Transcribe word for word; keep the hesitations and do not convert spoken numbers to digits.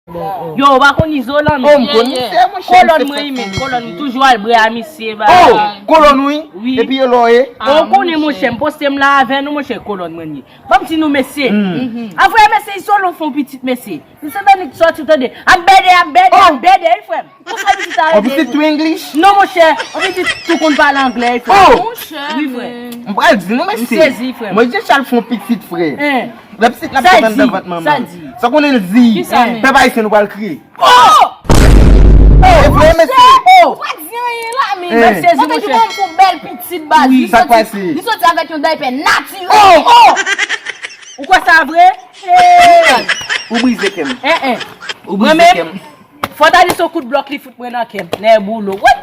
Yo, ou pa konn Izolan? Oh, m konn misye, monchè. Kolòn mwen, men kolòn, m toujou al bwè a misye ba. Oh, kolòn wi. Wi. Epi yo lòye. Ou konnen, monchè, m poste m la avè nou, monchè, kolòn mwen ye. Ban m di nou, mesye. Avwe, mesye, Izolan fè yon pitit, mesye. M se Dominik sòti, tande. Ap bède, ap bède, ap bède, wi, frè m. Ou sa pitit a? Yon pitit to English? Non, monchè, yon pitit tou konn pale anglè, wi, frè m. Monchè, wi, frè m. M pral di nou, mesye. M sezi, frè m. Mwen, Jean Charles fè yon pitit, frè. Lè pitit la ap sot anndan vant manman. Sa l di? Sa konnen l di? Kisa menm? Pèp ayisyen, nou pral kriye. Oh! E vre, mesye. Ou pa di anyen la, men. Mesye, monchè. Mwen te di mwen fè yon bèl pitit, baz. Wi. Sa k pase? Li soti avèk yon daypè natirèl. Oh! Ou kwè sa vre? Ou brize kè m. Ou brize kè m. Fò ta di se yon kout blòk li fout mwen nan kè m. Nèboulo. What?